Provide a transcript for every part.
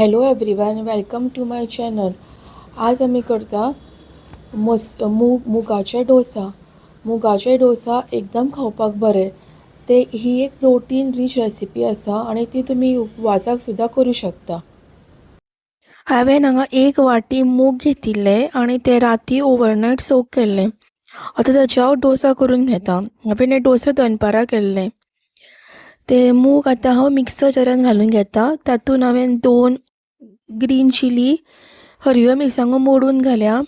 Hello everyone, welcome to my channel. आज आमी करता मस मूग मुगाचे डोसा. मुगाचे डोसा एकदम खावपाक बरे. ते ही एक प्रोटीन रीच रेसिपी आसा आनी ती तुमी उपवासाक सुद्दां करूं शकता. हांवें हांगा एक वाटी मूग घेतिल्ले आनी ते राती ओवरनायट सोक केल्ले. आतां ताचे हांव डोसा करून घेता. हांवें हे डोसा दनपारां केल्ले. ते मूग आतां हांव मिक्सर जारान घालून घेता. तातूंत हांवें दोन ग्रीन चिली, हरव्यो मिरसांगो मोडून घाल्या,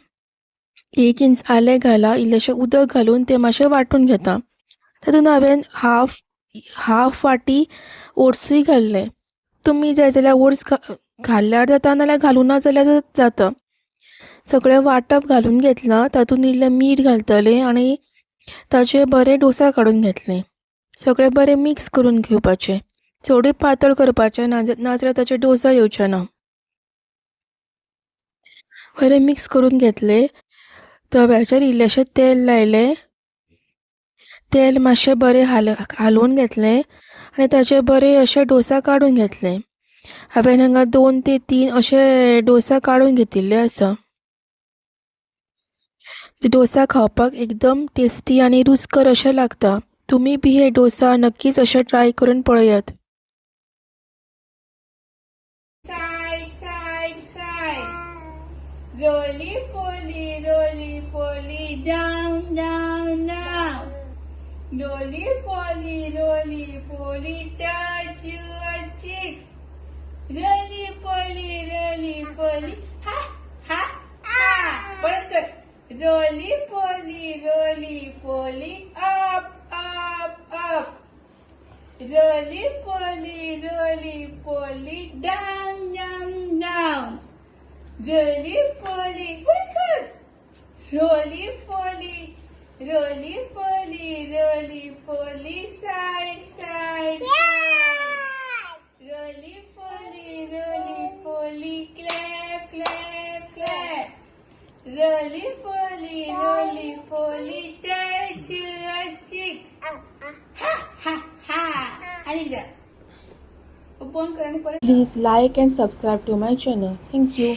एक इंच आलें घालां, इल्लेंशें उदक घालून तें मातशें वांटून घेता. तातूंत हांवें हाफ हाफ वाटी ओट्सूय घाल्ले. तुमी जाय जाल्यार ओट्स घाल्यार जाता, नाल्यार घालूना जाल्यार जाता. सगळें वांटप घालून घेतलां. तातूंत इल्लें मीठ घालतलें आनी ताचे बरे डोसा काडून घेतले. सगळें बरें मिक्स करून घेवपाचें. चडूय पातळ करपाचें ना, नाजाल्यार ताचे डोसा येवचे ना. बरें मिक्स करून घेतलें. तव्याचेर इल्लेंशें तेल लायलें. तेल मातशें बरें हालोवन घेतलें आनी ताचे बरे अशे डोसा काडून घेतले. हांवें हांगा दोन ते तीन अशे डोसा काडून घेतिल्ले आसा. डोसा खावपाक एकदम टेस्टी आनी रुचकर अशें लागता. तुमी बी हे डोसा नक्कीच अशें ट्राय करून पळयात. Side, side, side. Roly poly, roly poly, down, down, down. Roly poly, roly poly, touch your cheeks. Roly poly, roly poly, ha, ha, ha. परत कर. Roly poly, roly poly, up, up, up. Roly poly, roly poly, down, down, down. Roly poly, कर. Roly poly, roly poly, roly poly, side, side. Roly poly, roly poly, clap, clap, clap. Roly poly, roly poly, touch your cheek. हा हा हा. आणि एकदा open कर आणि परत. Please like and subscribe to my channel. Thank you.